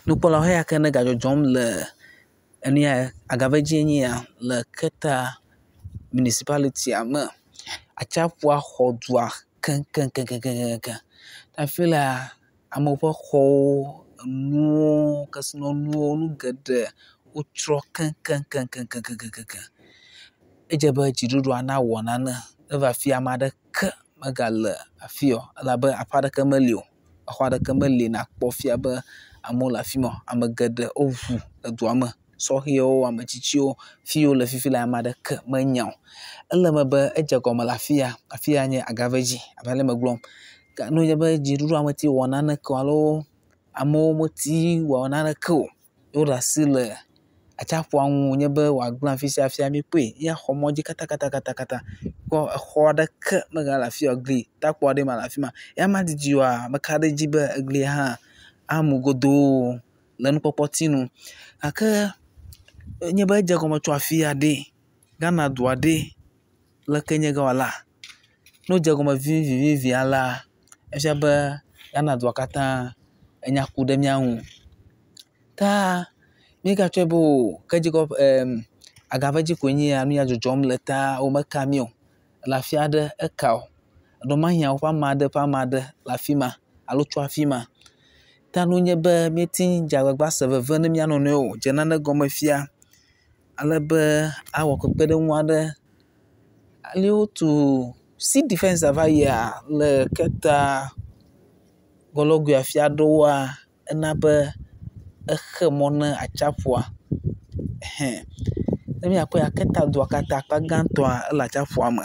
Nukpɔlawo heya ke ne gadzɔdzɔm le enu ya agavedzie nye ya le keta minisipalitia me. Atsiaƒua xɔ dua keŋkeŋkeŋkeŋkeŋ. Hafi la amewo ƒe xɔwo, enuwo, kesinɔnuwo, nu geɖe wotsrɔ̃ keŋkeŋkeŋkeŋkeŋ. Edze be dziɖuɖua nawɔ nane eva afi ame aɖeke megale afi ya o elabe aƒe aɖeke meli o, exɔ aɖeke meli nakpɔ fia be amewo le afi ma o. Ame geɖe woŋu edua me, sɔhewo, ametsitsiwo, fi yi wole fifi laa ame aɖeke menya o. Ele eme be edze gɔme le afi ya, afi ya nye agavedzi abe ale megblɔ. Ke ne wònye be dziɖuɖua mete wɔ naneke o alo amewo mete wɔ naneke o ye woɖe asi le atsiaƒua ŋu wònye be wòagblẽ afi sia fia, mikpɔe ya xɔ mɔ dzi katakatakata. Kpɔ exɔ aɖeke megale afi ya o, gli takpo aɖee ma le afi ma. Ya madidi oa, meka ɖe edzi be eglia hã amu godoo le nukpɔkpɔ ti nu. Gake enye be edze egɔme tso afi ya ɖe, Ghana dua ɖe, leke nye ge wòala? Ne wodze egɔme vivivivi alea, efia be Ghana dua katã enya ku ɖe mía ŋu. Ta mígatsɔe be o kedzikɔ em agavedzi koe nye ya nu ya dzɔdzɔm le ta womeka mí o. Le afi aɖe eka wò. Ɖewomahi woƒe ame aɖe ƒe ame aɖe le afi ma alo tso afi ma. Ta ne wonye be míete dze agbagba se veve ne mía nɔnɔewo o, dze nane gɔme fia ale be awɔ kpekpeɖeŋu aɖe. Ale wotu sea defense va yia le keta gɔlɔgoe afi aɖewoa, ena be exe mɔ na atsiaƒua. Ɛhɛ̃, ne míakpɔe keta dua katã akpa gãtɔa ele atsiaƒua me.